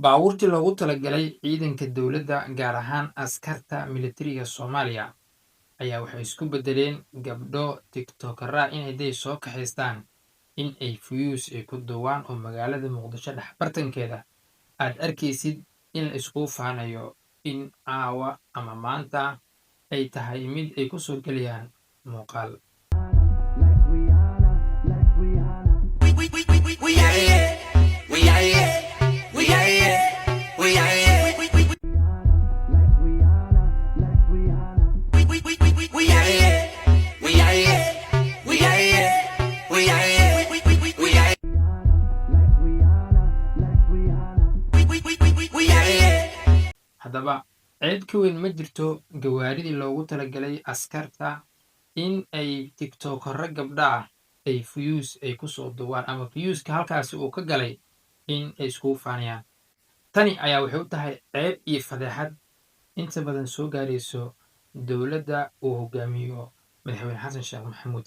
Baabuurtii loogu talagalay ciidanka dowladda, gaar ahaan askarta militariga Soomaaliya, ayaa waxay isku beddeleen gabdho tiktokera in haday soo kaxaystaan in ay views ay ku duubaan, oo magaalada Muqdisho dhex bartankeeda aad arkaysid in la iskugu faanayo in caawa ama maanta ay tahay mid ay ku soo gelayaan muuqaal. Like Rihanna, like Rihanna. We out here, we out here, we out here, we out here. Like Rihanna, like Rihanna. We out here, we out here, we out here, we out here, we out. Like Rihanna, like Rihanna. We out here. Haddaba, ceeb ka weyn ma jirto gawaaridii loogu talagalay askarta in ay tiktokero gabdha ah ay views ay ku soo duubaan, ama viewska halkaasi uu ka galay in ay iskugu faanayaan. Tani ayaa waxay u tahay ceeb iyo fadeexad inta badan soo gaarayso dowladda uu hogaamiyo Madaxweyne Xasan Sheekh Maxamuud.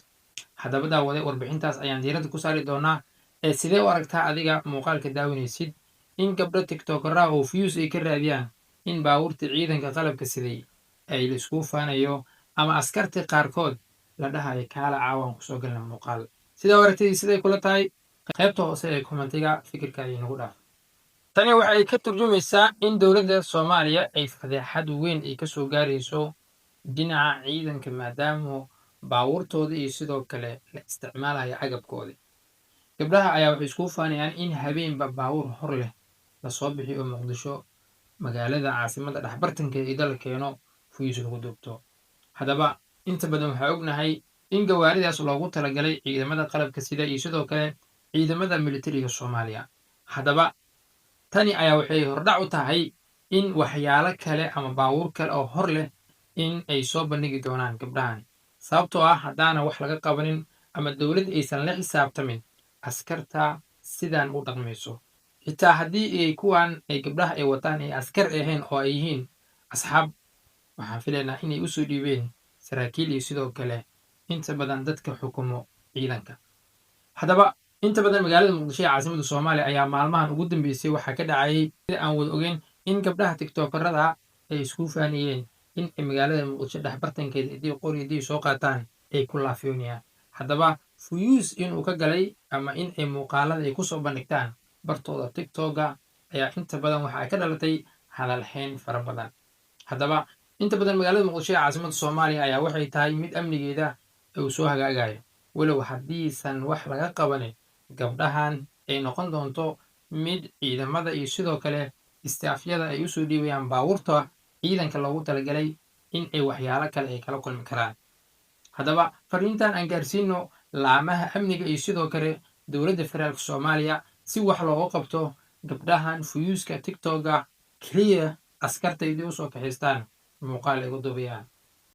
Haddaba daawade, warbixintaas ayaan diiradda ku saari doonaa. Ee sidee u aragtaa adiga muuqaalka daawanaysid in gabdho tiktokeraha oo views ay ka raadiyaan in baabuurta ciidanka qalabka siday ay la iskugu faanayo, ama askartii qaarkood la dhahayo, "Kaala, caawan kusoo galna muuqaal"? Sidaa u aragtay, siday kula tahay? Qaybta hoose ee commentiga fikirka ay nagu dhaaf. Tani waxay ka turjumaysaa in dowladda Soomaaliya ay fadeexad weyn ay kasoo gaarayso dhinaca ciidanka, maadaama baabuurtooda iyo sidoo kale la isticmaalayo agabkooda. Gabdhaha ayaa waxay iskugu faanayaan in habeenba baabuur hor leh lasoo bixiyo oo Muqdisho, magaalada caasimadda, dhexbartankeeda ida la keeno, views lagu duubto. Haddaba, inta badan waxaa ognahay in gawaaridaas loogu talagalay ciidamada qalabka sida iyo sidoo kale ciidamada militariga Soomaaliya. Haddaba, tani ayaa waxay hordhac u tahay in waxyaalo kale ama baabuur kale oo hor leh in ay soo bandhigi doonaan gabdhahan, sababtoo ah haddaana wax laga qabanin ama dowladda aysan la xisaabtamin askarta sidan u dhaqmayso, xitaa haddii ay kuwan ay gabdhaha ay wataan ay askar ahayn oo ay yihiin asxaab, waxaan filaynaa inay usoo dhiibeen saraakiil iyo sidoo kale inta badan dadka xukumo ciidanka. Haddaba, inta badan magaalada Muqdisho ee caasimadda Soomaaliya ayaa maalmahan ugu dambeysay waxaa ka dhacayay sida aan wada ogeyn in gabdhaha tiktokerada ay isku faaniyeen in ay magaalada Muqdisho dhex bartankeeda idii qori idii soo qaataan ay ku laafiyoonayaan. Haddaba, views inuu ka galay ama in ay muuqaalada ay kusoo bandhigtaan bartooda TikToka ayaa inta badan waxaa ka dhalatay hadalhayn fara badan. Haddaba, inta badan magaalada Muqdisho ee caasimadda Soomaaliya ayaa waxay tahay mid amnigeeda uu soo hagaagayo, walow haddiisan wax laga qabanin gabdhahan ay noqon doonto mid ciidamada iyo sidoo kale istaafyada ay usoo dhiibayaan baabuurta ciidanka loogu talagalay in ay waxyaalo kale ay kala kulmi karaan. Haddaba, fariintan aan gaarsiino laamaha amniga iyo sidoo kale dowladda federaalka Soomaaliya si wax looga qabto gabdhahan viewska TikToka keliya askarta idii usoo kaxaystaan muuqaal ay u duubayaan.